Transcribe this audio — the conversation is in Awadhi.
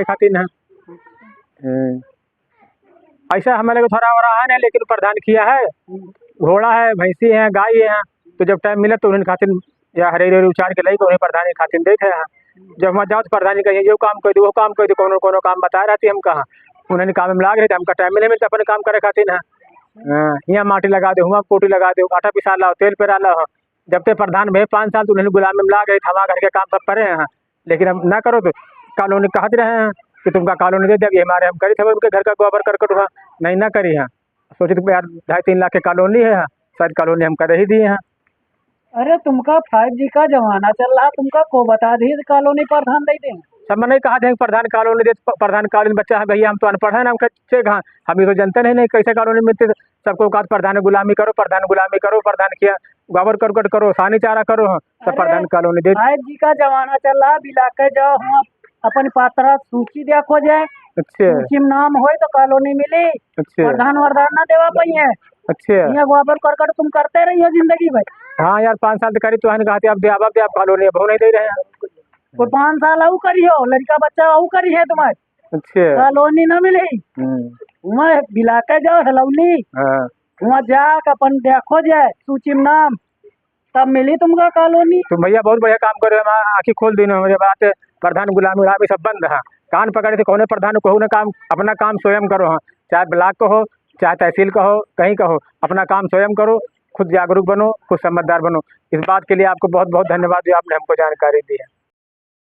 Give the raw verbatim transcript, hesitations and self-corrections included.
खातिर ना। हम्म। ऐसा हमारे को थोड़ा हो रहा है ना, लेकिन प्रधान किया है, घोड़ा है, भैंसी है, गाय है, तो जब टाइम मिले तो उन्हें खातिर या हरे हरे उचार के लाई तो उन्हें प्रधान के खातिर देते हैं। जब वहाँ जाओ तो प्रधान कहिए, "यो काम कर दो, वो काम कर दो", कोनो कोनो काम बताए रहती हम कहाँ, उन्हें काम में लाग रहे थे, हमका टाइम नहीं मिलता अपने काम करे खातिर ना। हाँ, यहाँ माटी लगा दो, हुआ कोटी लगा दो, आटा पिसा लाओ, तेल पेरा लाओ। जब ते प्रधान भए पाँच साल तो उन्हें गुलामी में लाग रहे थे, हमारे घर के काम सब करे हैं। लेकिन अब ना करो तो कॉलोनी कहत रहे हैं कि तुमका कॉलोनी दे दे, अभी हमारे हम करी थे उनके घर का गोबर करकट हुआ, नहीं ना करी हैं। सोचे तो यार ढाई तीन लाख के कॉलोनी है, शायद कॉलोनी हम कर ही दिए हैं। अरे तुमका फाइव जी का जमाना चल रहा, तुमका को बता दी कॉलोनी प्रधान दे दे। सब मैंने कहा थे प्रधान कॉलोनी दे, प-, प्रधान कॉलोनी बच्चा है भैया, हम तो अनपढ़ है ना, हम कहे, "छे कहाँ, हम ये तो जानते नहीं, नहीं कैसे कॉलोनी मिलती।" सबको कहा प्रधान गुलामी करो, प्रधान गुलामी करो, प्रधान किया गोबर करकट करो, सानी चारा करो, हाँ, सब अरे, प्रधान कॉलोनी दे। फाइव जी का जमाना चल रहा, बिलाके जाओ, हुआ अपन पात्रा सूची देखो जाए, अच्छा। सूची में नाम होए तो कॉलोनी मिली, अच्छा। प्रधान वरदान ना देवा पाइए। अच्छा। यहाँ गोबर करकट तुम करते रहियो जिंदगी भर। हाँ यार, पाँच साल तक करी तो हन कहते, "अब दे, अब दे, अब कॉलोनी अब नहीं दे रहे हैं।" कोई पाँच साल आऊ करियो, लड़का बच्चा आऊ करी है तुम्हारे। अच्छा। कॉलोनी ना मिली। हम्म। वहाँ बिलाके जाओ, हलौली। हाँ। वहाँ जाके अपन देखो जाए सूची में नाम, तब मिली तुमका कॉलोनी। तुम भैया बहुत बढ़िया काम करे, हमारा आँखी खोल दीन हमारे बात। प्रधान गुलामी उलामी सब बंद है, कान पकड़े थे कौने प्रधान को ना काम, अपना काम स्वयं करो। हाँ, चाहे ब्लॉक का हो, चाहे तहसील का हो, कहीं का हो, अपना काम स्वयं करो, खुद जागरूक बनो, खुद समझदार बनो। इस बात के लिए आपको बहुत बहुत धन्यवाद जो आपने हमको जानकारी दी है।